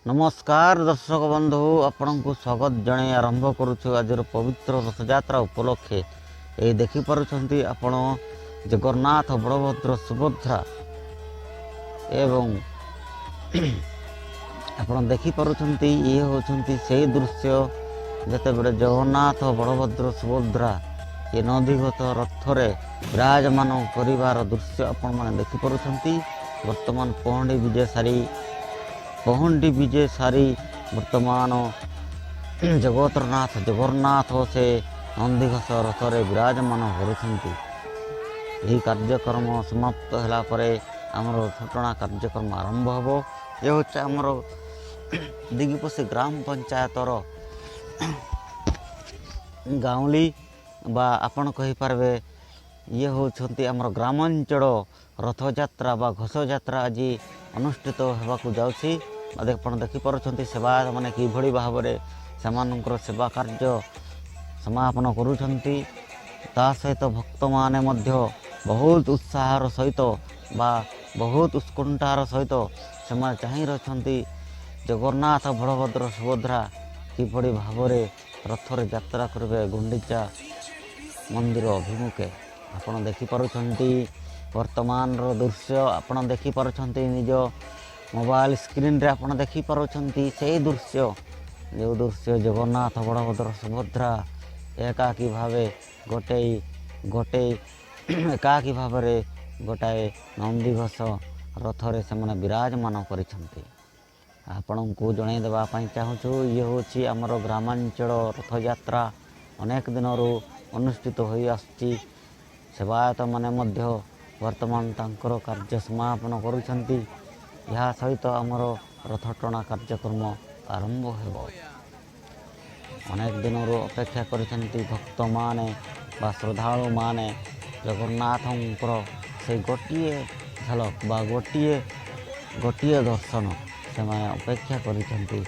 ନମସ୍କାର ଦର୍ଶକ ବନ୍ଧୁ, ଆପଣଙ୍କୁ ସ୍ୱାଗତ ଜଣାଇ ଆରମ୍ଭ କରୁଛୁ ଆଜିର ପବିତ୍ର ରଥଯାତ୍ରା ଉପଲକ୍ଷେ। ଏଇ ଦେଖିପାରୁଛନ୍ତି ଆପଣ ଜଗନ୍ନାଥ, ବଳଭଦ୍ର, ସୁଭଦ୍ରା ଏବଂ ଆପଣ ଦେଖିପାରୁଛନ୍ତି, ଇଏ ହେଉଛନ୍ତି ସେଇ ଦୃଶ୍ୟ ଯେତେବେଳେ ଜଗନ୍ନାଥ, ବଳଭଦ୍ର, ସୁଭଦ୍ରା ଏ ନନ୍ଦିଘୋଷ ରଥରେ ବିରାଜମାନ କରିବାର ଦୃଶ୍ୟ ଆପଣମାନେ ଦେଖିପାରୁଛନ୍ତି। ବର୍ତ୍ତମାନ ପହଣ୍ଡି ବିଜେ ସାରି ବର୍ତ୍ତମାନ ଜଗତର ନାଥ ଜଗନ୍ନାଥ ସେ ନନ୍ଦିଘୋଷ ରଥରେ ବିରାଜମାନ କରୁଛନ୍ତି। ଏହି କାର୍ଯ୍ୟକ୍ରମ ସମାପ୍ତ ହେଲା ପରେ ଆମର ରଥଟଣା କାର୍ଯ୍ୟକ୍ରମ ଆରମ୍ଭ ହେବ। ଏ ହେଉଛି ଆମର ଦିଗିପୋଷି ଗ୍ରାମ ପଞ୍ଚାୟତର ଗାଉଁଲି ବା ଆପଣ କହିପାରିବେ, ଇଏ ହେଉଛନ୍ତି ଆମର ଗ୍ରାମାଞ୍ଚଳ ରଥଯାତ୍ରା ବା ଘୋଷଯାତ୍ରା ଆଜି ଅନୁଷ୍ଠିତ ହେବାକୁ ଯାଉଛି। ଆପଣ ଦେଖିପାରୁଛନ୍ତି ସେବାୟତମାନେ କିଭଳି ଭାବରେ ସେମାନଙ୍କର ସେବା କାର୍ଯ୍ୟ ସମାପନ କରୁଛନ୍ତି। ତା ସହିତ ଭକ୍ତମାନେ ମଧ୍ୟ ବହୁତ ଉତ୍ସାହର ସହିତ ବା ବହୁତ ଉତ୍କଣ୍ଠାର ସହିତ ସେମାନେ ଚାହିଁ ରହିଛନ୍ତି, ଜଗନ୍ନାଥ, ବଳଭଦ୍ର, ସୁଭଦ୍ରା କିଭଳି ଭାବରେ ରଥରେ ଯାତ୍ରା କରିବେ ଗୁଣ୍ଡିଚା ମନ୍ଦିର ଅଭିମୁଖେ। ଆପଣ ଦେଖିପାରୁଛନ୍ତି ବର୍ତ୍ତମାନର ଦୃଶ୍ୟ। ଆପଣ ଦେଖିପାରୁଛନ୍ତି, ନିଜ ମୋବାଇଲ ସ୍କ୍ରିନ୍ରେ ଆପଣ ଦେଖିପାରୁଛନ୍ତି ସେଇ ଦୃଶ୍ୟ, ଯେଉଁ ଦୃଶ୍ୟ ଜଗନ୍ନାଥ, ବଳଭଦ୍ର, ସୁଭଦ୍ରା ଏକାକୀ ଭାବେ ଗୋଟେ ଏକାକୀ ଭାବରେ ଗୋଟାଏ ନନ୍ଦିଘୋଷ ରଥରେ ସେମାନେ ବିରାଜମାନ କରିଛନ୍ତି। ଆପଣଙ୍କୁ ଜଣାଇ ଦେବା ପାଇଁ ଚାହୁଁଛୁ, ଇଏ ହେଉଛି ଆମର ଗ୍ରାମାଞ୍ଚଳ ରଥଯାତ୍ରା। ଅନେକ ଦିନରୁ ଅନୁଷ୍ଠିତ ହୋଇ ଆସୁଛି। ସେବାୟତମାନେ ମଧ୍ୟ ବର୍ତ୍ତମାନ ତାଙ୍କର କାର୍ଯ୍ୟ ସମାପନ କରୁଛନ୍ତି। ଏହା ସହିତ ଆମର ରଥଟଣା କାର୍ଯ୍ୟକ୍ରମ ଆରମ୍ଭ ହେବ। ଅନେକ ଦିନରୁ ଅପେକ୍ଷା କରିଛନ୍ତି ଭକ୍ତମାନେ ବା ଶ୍ରଦ୍ଧାଳୁମାନେ, ଜଗନ୍ନାଥଙ୍କର ସେଇ ଗୋଟିଏ ଝଲକ ବା ଗୋଟିଏ ଦର୍ଶନ ସେମାନେ ଅପେକ୍ଷା କରିଛନ୍ତି,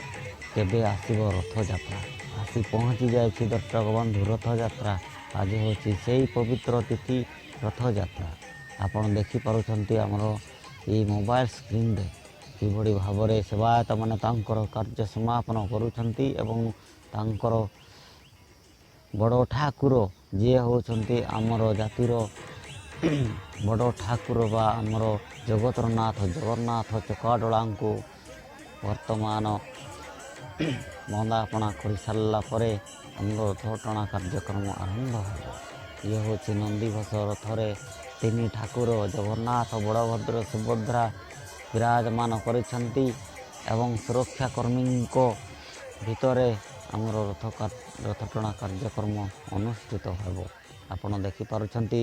କେବେ ଆସିବ ରଥଯାତ୍ରା। ଆସି ପହଞ୍ଚି ଯାଇଛି ଦର୍ଶକ ବନ୍ଧୁ ରଥଯାତ୍ରା। ଆଜି ହେଉଛି ସେଇ ପବିତ୍ର ତିଥି ରଥଯାତ୍ରା। ଆପଣ ଦେଖିପାରୁଛନ୍ତି ଆମର ଏଇ ମୋବାଇଲ ସ୍କ୍ରିନ୍ରେ କିଭଳି ଭାବରେ ସେବାୟତମାନେ ତାଙ୍କର କାର୍ଯ୍ୟ ସମାପନ କରୁଛନ୍ତି ଏବଂ ତାଙ୍କର ବଡ଼ ଠାକୁର, ଯିଏ ହେଉଛନ୍ତି ଆମର ଜାତିର ବଡ଼ ଠାକୁର ବା ଆମର ଜଗତର ନାଥ ଜଗନ୍ନାଥ ଚକାଡୋଳାଙ୍କୁ ବର୍ତ୍ତମାନ ବନ୍ଦାପଣା କରିସାରିଲା ପରେ ଆମର ରଥଟଣା କାର୍ଯ୍ୟକ୍ରମ ଆରମ୍ଭ ହେବ। ଇଏ ହେଉଛି ନନ୍ଦିଘୋଷ ରଥରେ ତିନି ଠାକୁର ଜଗନ୍ନାଥ, ବଳଭଦ୍ର, ସୁଭଦ୍ରା ବିରାଜମାନ କରିଛନ୍ତି ଏବଂ ସୁରକ୍ଷାକର୍ମୀଙ୍କ ଭିତରେ ଆମର ରଥଟଣା କାର୍ଯ୍ୟକ୍ରମ ଅନୁଷ୍ଠିତ ହେବ। ଆପଣ ଦେଖିପାରୁଛନ୍ତି,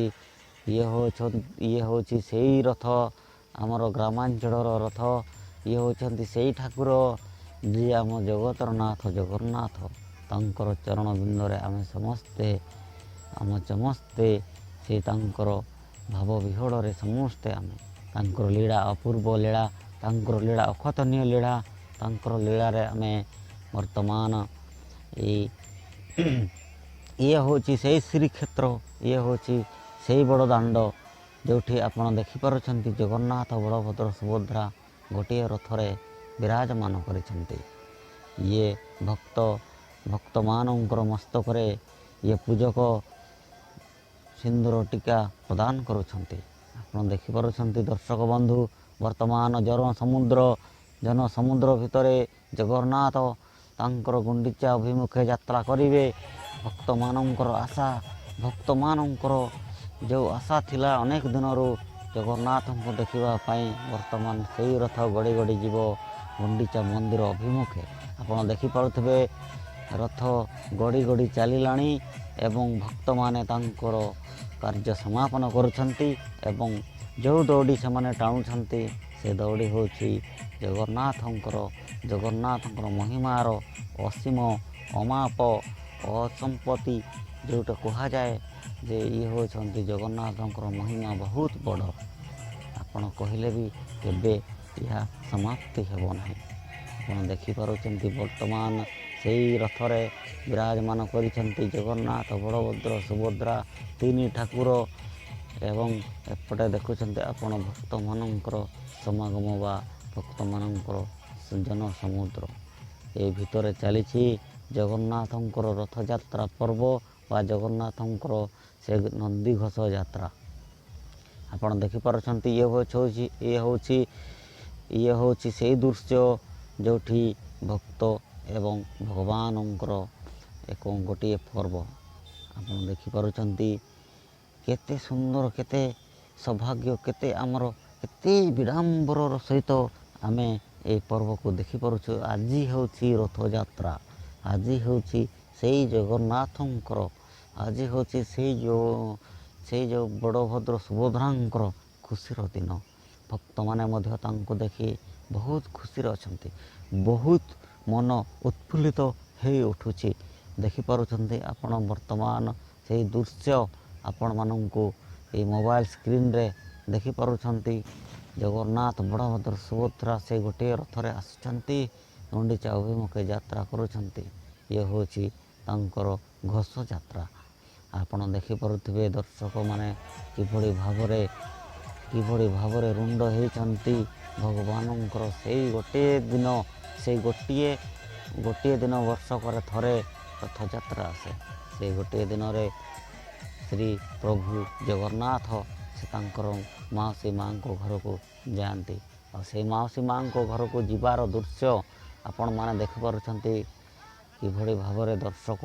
ଇଏ ହେଉଛି ସେଇ ରଥ, ଆମର ଗ୍ରାମାଞ୍ଚଳର ରଥ। ଇଏ ହେଉଛନ୍ତି ସେଇ ଠାକୁର ଯିଏ ଆମ ଜଗତର ନାଥ ଜଗନ୍ନାଥ। ତାଙ୍କର ଚରଣ ବୃନ୍ଦରେ ଆମେ ସମସ୍ତେ ସେ ତାଙ୍କର ଭାବ ବିହ୍ୱଳରେ ସମସ୍ତେ ଆମେ। ତାଙ୍କର ଲୀଳା ଅପୂର୍ବ ଲୀଳା, ତାଙ୍କର ଲୀଳା ଅକଥନୀୟ ଲୀଳା। ତାଙ୍କର ଲୀଳାରେ ଆମେ ବର୍ତ୍ତମାନ ଇଏ ହେଉଛି ସେଇ ଶ୍ରୀକ୍ଷେତ୍ର, ଇଏ ହେଉଛି ସେଇ ବଡ଼ ଦାଣ୍ଡ, ଯେଉଁଠି ଆପଣ ଦେଖିପାରୁଛନ୍ତି ଜଗନ୍ନାଥ, ବଳଭଦ୍ର, ସୁଭଦ୍ରା ଗୋଟିଏ ରଥରେ ବିରାଜମାନ କରିଛନ୍ତି। ଇଏ ଭକ୍ତମାନଙ୍କର ମସ୍ତକରେ ଇଏ ପୂଜକ ସିନ୍ଦୁର ଟୀକା ପ୍ରଦାନ କରୁଛନ୍ତି। ଆପଣ ଦେଖିପାରୁଛନ୍ତି ଦର୍ଶକ ବନ୍ଧୁ, ବର୍ତ୍ତମାନ ଜନ ସମୁଦ୍ର ଭିତରେ ଜଗନ୍ନାଥ ତାଙ୍କର ଗୁଣ୍ଡିଚା ଅଭିମୁଖେ ଯାତ୍ରା କରିବେ। ଭକ୍ତମାନଙ୍କର ଆଶା, ଭକ୍ତମାନଙ୍କର ଯେଉଁ ଆଶା ଥିଲା ଅନେକ ଦିନରୁ ଜଗନ୍ନାଥଙ୍କୁ ଦେଖିବା ପାଇଁ, ବର୍ତ୍ତମାନ ସେଇ ରଥ ଗଡ଼ି ଗଡ଼ି ଯିବ ଗୁଣ୍ଡିଚା ମନ୍ଦିର ଅଭିମୁଖେ। ଆପଣ ଦେଖିପାରୁଥିବେ, ରଥ ଗଡ଼ି ଗଡ଼ି ଚାଲିଲାଣି ଏବଂ ଭକ୍ତମାନେ ତାଙ୍କର କାର୍ଯ୍ୟ ସମାପନ କରୁଛନ୍ତି ଏବଂ ଯେଉଁ ଦଉଡ଼ି ସେମାନେ ଟାଣୁଛନ୍ତି, ସେ ଦଉଡ଼ି ହେଉଛି ଜଗନ୍ନାଥଙ୍କର ମହିମାର ଅସୀମ, ଅମାପ, ଅସମ୍ପତ୍ତି, ଯେଉଁଟା କୁହାଯାଏ ଯେ ଇଏ ହେଉଛନ୍ତି ଜଗନ୍ନାଥଙ୍କର ମହିମା ବହୁତ ବଡ଼। ଆପଣ କହିଲେ ବି କେବେ ଏହା ସମାପ୍ତି ହେବ ନାହିଁ। ଆପଣ ଦେଖିପାରୁଛନ୍ତି, ବର୍ତ୍ତମାନ ସେଇ ରଥରେ ବିରାଜମାନ କରିଛନ୍ତି ଜଗନ୍ନାଥ, ବଳଭଦ୍ର, ସୁଭଦ୍ରା ତିନି ଠାକୁର ଏବଂ ଏପଟେ ଦେଖୁଛନ୍ତି ଆପଣ ଭକ୍ତମାନଙ୍କର ସମାଗମ ବା ଭକ୍ତମାନଙ୍କର ଜନସମୁଦ୍ର। ଏ ଭିତରେ ଚାଲିଛି ଜଗନ୍ନାଥଙ୍କର ରଥଯାତ୍ରା ପର୍ବ ବା ଜଗନ୍ନାଥଙ୍କର ସେ ନନ୍ଦିଘୋଷ ଯାତ୍ରା। ଆପଣ ଦେଖିପାରୁଛନ୍ତି, ଇଏ ହେଉଛି ସେଇ ଦୃଶ୍ୟ, ଯେଉଁଠି ଭକ୍ତ ଏବଂ ଭଗବାନଙ୍କର ଏକ ଗୋଟିଏ ପର୍ବ। ଆପଣ ଦେଖିପାରୁଛନ୍ତି, କେତେ ସୁନ୍ଦର, କେତେ ସୌଭାଗ୍ୟ, କେତେ ଆମର କେତେ ବିଡ଼ମ୍ବରର ସହିତ ଆମେ ଏଇ ପର୍ବକୁ ଦେଖିପାରୁଛୁ। ଆଜି ହେଉଛି ରଥଯାତ୍ରା। ଆଜି ହେଉଛି ସେଇ ଜଗନ୍ନାଥଙ୍କର, ଆଜି ହେଉଛି ସେଇ ଯେଉଁ ବଳଭଦ୍ର ସୁଭଦ୍ରାଙ୍କର ଖୁସିର ଦିନ। ଭକ୍ତମାନେ ମଧ୍ୟ ତାଙ୍କୁ ଦେଖି ବହୁତ ଖୁସିରେ ଅଛନ୍ତି, ବହୁତ ମନ ଉତ୍ଫୁଲ୍ଲିତ ହେଇ ଉଠୁଛି। ଦେଖିପାରୁଛନ୍ତି ଆପଣ, ବର୍ତ୍ତମାନ ସେଇ ଦୃଶ୍ୟ ଆପଣମାନଙ୍କୁ ଏଇ ମୋବାଇଲ ସ୍କ୍ରିନରେ ଦେଖିପାରୁଛନ୍ତି। ଜଗନ୍ନାଥ, ବଳଭଦ୍ର, ସୁଭଦ୍ରା ସେ ଗୋଟିଏ ରଥରେ ଆସୁଛନ୍ତି, ଗୁଣ୍ଡିଚା ଅଭିମୁଖେ ଯାତ୍ରା କରୁଛନ୍ତି। ଇଏ ହେଉଛି ତାଙ୍କର ଘୋଷ ଯାତ୍ରା। ଆପଣ ଦେଖିପାରୁଥିବେ ଦର୍ଶକମାନେ, କିଭଳି ଭାବରେ ରୁଣ୍ଡ ହେଇଛନ୍ତି। ଭଗବାନଙ୍କର ସେଇ ଗୋଟିଏ ଦିନ, ସେଇ ଗୋଟିଏ ଗୋଟିଏ ଦିନ, ବର୍ଷକରେ ଥରେ ରଥଯାତ୍ରା ଆସେ। ସେଇ ଗୋଟିଏ ଦିନରେ ଶ୍ରୀ ପ୍ରଭୁ ଜଗନ୍ନାଥ ସେ ତାଙ୍କର ମାଉସୀ ମାଆଙ୍କ ଘରକୁ ଯାଆନ୍ତି। ଆଉ ସେଇ ମାଉସୀ ମାଆଙ୍କ ଘରକୁ ଯିବାର ଦୃଶ୍ୟ ଆପଣମାନେ ଦେଖିପାରୁଛନ୍ତି, କିଭଳି ଭାବରେ ଦର୍ଶକ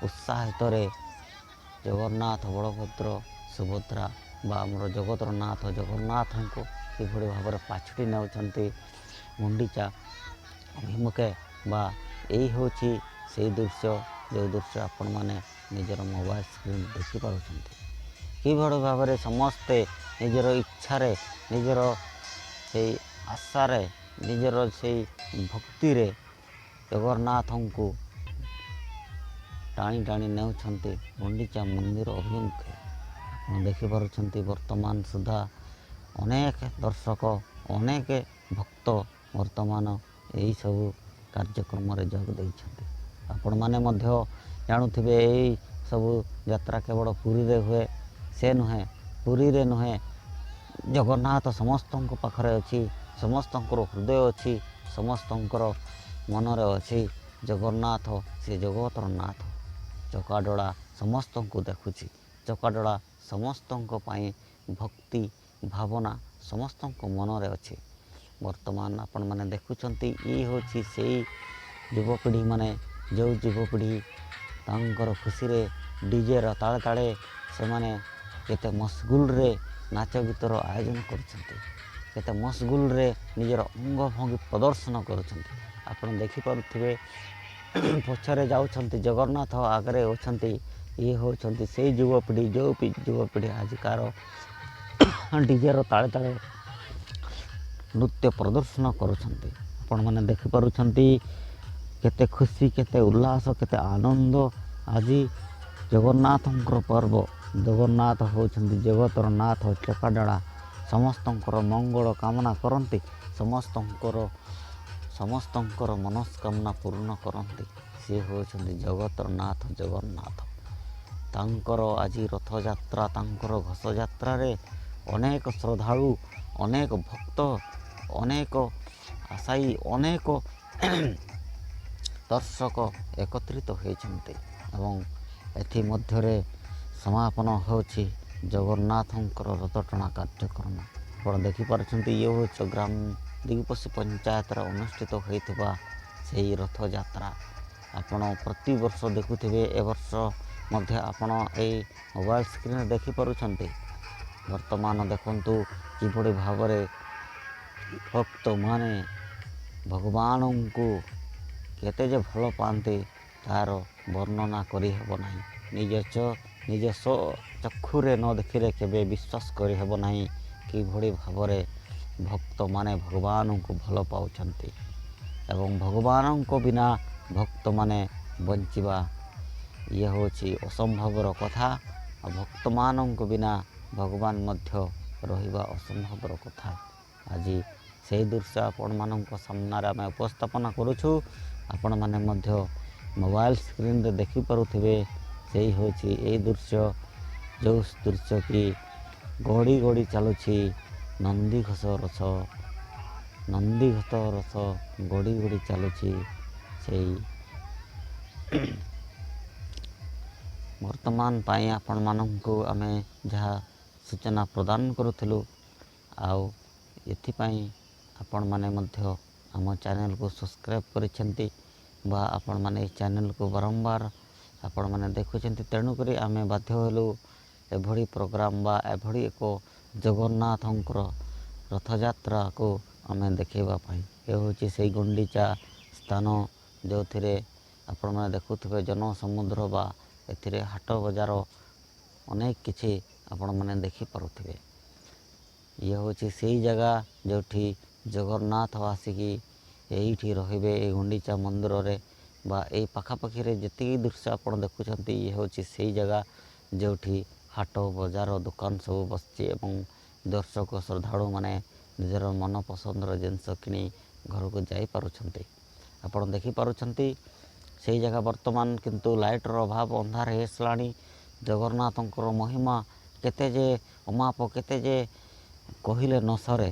ଉତ୍ସାହିତରେ ଜଗନ୍ନାଥ, ବଳଭଦ୍ର, ସୁଭଦ୍ରା ବା ଆମର ଜଗତର ନାଥ ଜଗନ୍ନାଥଙ୍କୁ କିଭଳି ଭାବରେ ପାଛୋଟି ନେଉଛନ୍ତି ଗୁଣ୍ଡିଚା ଅଭିମୁଖେ। ବା ଏଇ ହେଉଛି ସେଇ ଦୃଶ୍ୟ, ଯେଉଁ ଦୃଶ୍ୟ ଆପଣମାନେ ନିଜର ମୋବାଇଲ ସ୍କ୍ରିନ୍ ଦେଖିପାରୁଛନ୍ତି। କିଭଳି ଭାବରେ ସମସ୍ତେ ନିଜର ଇଚ୍ଛାରେ, ନିଜର ସେଇ ଆଶାରେ, ନିଜର ସେଇ ଭକ୍ତିରେ ଜଗନ୍ନାଥଙ୍କୁ ଟାଣି ଟାଣି ନେଉଛନ୍ତି ଗୁଣ୍ଡିଚା ମନ୍ଦିର ଅଭିମୁଖେ। ଆପଣ ଦେଖିପାରୁଛନ୍ତି, ବର୍ତ୍ତମାନ ସୁଦ୍ଧା ଅନେକ ଦର୍ଶକ, ଅନେକ ଭକ୍ତ ବର୍ତ୍ତମାନ ଏହିସବୁ କାର୍ଯ୍ୟକ୍ରମରେ ଯୋଗ ଦେଇଛନ୍ତି। ଆପଣମାନେ ମଧ୍ୟ ଜାଣୁଥିବେ, ଏଇ ସବୁ ଯାତ୍ରା କେବଳ ପୁରୀରେ ହୁଏ ସେ ନୁହେଁ, ପୁରୀରେ ନୁହେଁ। ଜଗନ୍ନାଥ ସମସ୍ତଙ୍କ ପାଖରେ ଅଛି, ସମସ୍ତଙ୍କର ହୃଦୟ ଅଛି, ସମସ୍ତଙ୍କର ମନରେ ଅଛି। ଜଗନ୍ନାଥ ସେ ଜଗତର ନାଥ। ଚକାଡୋଳା ସମସ୍ତଙ୍କୁ ଦେଖୁଛି। ଚକାଡୋଳା ସମସ୍ତଙ୍କ ପାଇଁ ଭକ୍ତି ଭାବନା ସମସ୍ତଙ୍କ ମନରେ ଅଛି। ବର୍ତ୍ତମାନ ଆପଣମାନେ ଦେଖୁଛନ୍ତି, ଇଏ ହେଉଛି ସେଇ ଯୁବପିଢ଼ିମାନେ, ଯେଉଁ ଯୁବପିଢ଼ି ତାଙ୍କର ଖୁସିରେ ଡିଜେର ତାଳେ ତାଳେ ସେମାନେ କେତେ ମସଗୁଲରେ ନାଚ ଗୀତର ଆୟୋଜନ କରୁଛନ୍ତି, କେତେ ମସଗୁଲରେ ନିଜର ଅଙ୍ଗଭଙ୍ଗୀ ପ୍ରଦର୍ଶନ କରୁଛନ୍ତି। ଆପଣ ଦେଖିପାରୁଥିବେ, ପଛରେ ଯାଉଛନ୍ତି ଜଗନ୍ନାଥ, ଆଗରେ ଅଛନ୍ତି। ଇଏ ହେଉଛନ୍ତି ସେଇ ଯୁବପିଢ଼ି, ଯେଉଁ ଯୁବପିଢ଼ି ଆଜିକାର ଡିଜେର ତାଳେ ତାଳେ ନୃତ୍ୟ ପ୍ରଦର୍ଶନ କରୁଛନ୍ତି। ଆପଣମାନେ ଦେଖିପାରୁଛନ୍ତି, କେତେ ଖୁସି, କେତେ ଉଲ୍ଲାସ, କେତେ ଆନନ୍ଦ। ଆଜି ଜଗନ୍ନାଥଙ୍କର ପର୍ବ। ଜଗନ୍ନାଥ ହେଉଛନ୍ତି ଜଗତର ନାଥ। ଚକାଡୋଳା ସମସ୍ତଙ୍କର ମଙ୍ଗଳ କାମନା କରନ୍ତି, ସମସ୍ତଙ୍କର ମନସ୍କାମନା ପୂର୍ଣ୍ଣ କରନ୍ତି। ସିଏ ହେଉଛନ୍ତି ଜଗତର ନାଥ ଜଗନ୍ନାଥ। ତାଙ୍କର ଆଜି ରଥଯାତ୍ରା। ତାଙ୍କର ଘୋଷଯାତ୍ରାରେ ଅନେକ ଶ୍ରଦ୍ଧାଳୁ, ଅନେକ ଭକ୍ତ, ଅନେକ ଆଶାୟୀ, ଅନେକ ଦର୍ଶକ ଏକତ୍ରିତ ହୋଇଛନ୍ତି ଏବଂ ଏଥିମଧ୍ୟରେ ସମାପନ ହେଉଛି ଜଗନ୍ନାଥଙ୍କର ରଥଟଣା କାର୍ଯ୍ୟକ୍ରମ। ଆପଣ ଦେଖିପାରୁଛନ୍ତି, ଇଏ ହେଉଛି ଗ୍ରାମ ଦିଗପଶି ପଞ୍ଚାୟତରେ ଅନୁଷ୍ଠିତ ହୋଇଥିବା ସେଇ ରଥଯାତ୍ରା। ଆପଣ ପ୍ରତିବର୍ଷ ଦେଖୁଥିବେ, ଏ ବର୍ଷ ମଧ୍ୟ ଆପଣ ଏଇ ମୋବାଇଲ ସ୍କ୍ରିନରେ ଦେଖିପାରୁଛନ୍ତି। ବର୍ତ୍ତମାନ ଦେଖନ୍ତୁ, କିଭଳି ଭାବରେ ଭକ୍ତମାନେ ଭଗବାନଙ୍କୁ କେତେ ଯେ ଭଲ ପାଆନ୍ତି, ତାର ବର୍ଣ୍ଣନା କରିହେବ ନାହିଁ। ନିଜ ଚକ୍ଷୁରେ ନ ଦେଖିଲେ କେବେ ବିଶ୍ୱାସ କରିହେବ ନାହିଁ, କିଭଳି ଭାବରେ ଭକ୍ତମାନେ ଭଗବାନଙ୍କୁ ଭଲ ପାଉଛନ୍ତି ଏବଂ ଭଗବାନଙ୍କ ବିନା ଭକ୍ତମାନେ ବଞ୍ଚିବା ଇଏ ହେଉଛି ଅସମ୍ଭବର କଥା। ଆଉ ଭକ୍ତମାନଙ୍କ ବିନା ଭଗବାନ ମଧ୍ୟ ରହିବା ଅସମ୍ଭବର କଥା। ଆଜି ସେଇ ଦୃଶ୍ୟ ଆପଣମାନଙ୍କ ସାମ୍ନାରେ ଆମେ ଉପସ୍ଥାପନା କରୁଛୁ। ଆପଣମାନେ ମଧ୍ୟ ମୋବାଇଲ ସ୍କ୍ରିନରେ ଦେଖିପାରୁଥିବେ, ସେଇ ହେଉଛି ଏଇ ଦୃଶ୍ୟ, ଯେଉଁ ଦୃଶ୍ୟ କି ଗଡ଼ି ଗଡ଼ି ଚାଲୁଛି ନନ୍ଦିଘୋଷ ରଥ। ନନ୍ଦିଘୋଷ ରଥ ଗଡ଼ି ଗଡ଼ି ଚାଲୁଛି। ସେଇ ବର୍ତ୍ତମାନ ପାଇଁ ଆପଣମାନଙ୍କୁ ଆମେ ଯାହା ସୂଚନା ପ୍ରଦାନ କରୁଥିଲୁ, ଆଉ ଏଥିପାଇଁ ଆପଣମାନେ ମଧ୍ୟ ଆମ ଚ୍ୟାନେଲକୁ ସବସ୍କ୍ରାଇବ୍ କରିଛନ୍ତି ବା ଆପଣମାନେ ଏହି ଚ୍ୟାନେଲକୁ ବାରମ୍ବାର ଆପଣମାନେ ଦେଖୁଛନ୍ତି, ତେଣୁକରି ଆମେ ବାଧ୍ୟ ହେଲୁ ଏଭଳି ପ୍ରୋଗ୍ରାମ୍ ବା ଏଭଳି ଏକ ଜଗନ୍ନାଥଙ୍କର ରଥଯାତ୍ରାକୁ ଆମେ ଦେଖାଇବା ପାଇଁ। ଏ ହେଉଛି ସେଇ ଗୁଣ୍ଡିଚା ସ୍ଥାନ, ଯେଉଁଥିରେ ଆପଣମାନେ ଦେଖୁଥିବେ ଜନସମୁଦ୍ର ବା ଏଥିରେ ହାଟ ବଜାର ଅନେକ କିଛି ଆପଣମାନେ ଦେଖିପାରୁଥିବେ। ଇଏ ହେଉଛି ସେଇ ଜାଗା ଯେଉଁଠି ଜଗନ୍ନାଥ ଆସିକି ଏଇଠି ରହିବେ, ଏଇ ଗୁଣ୍ଡିଚା ମନ୍ଦିରରେ ବା ଏଇ ପାଖାପାଖିରେ ଯେତିକି ଦୃଶ୍ୟ ଆପଣ ଦେଖୁଛନ୍ତି, ଇଏ ହେଉଛି ସେଇ ଜାଗା ଯେଉଁଠି ହାଟ ବଜାର ଦୋକାନ ସବୁ ବସିଛି ଏବଂ ଦର୍ଶକ ଶ୍ରଦ୍ଧାଳୁମାନେ ନିଜର ମନ ପସନ୍ଦର ଜିନିଷ କିଣି ଘରକୁ ଯାଇପାରୁଛନ୍ତି। ଆପଣ ଦେଖିପାରୁଛନ୍ତି ସେଇ ଜାଗା। ବର୍ତ୍ତମାନ କିନ୍ତୁ ଲାଇଟ୍ର ଅଭାବ, ଅନ୍ଧାର ହେଇଆସିଲାଣି। ଜଗନ୍ନାଥଙ୍କର ମହିମା କେତେ ଯେ ଅମାପ, କେତେ ଯେ କହିଲେ ନ ସରେ।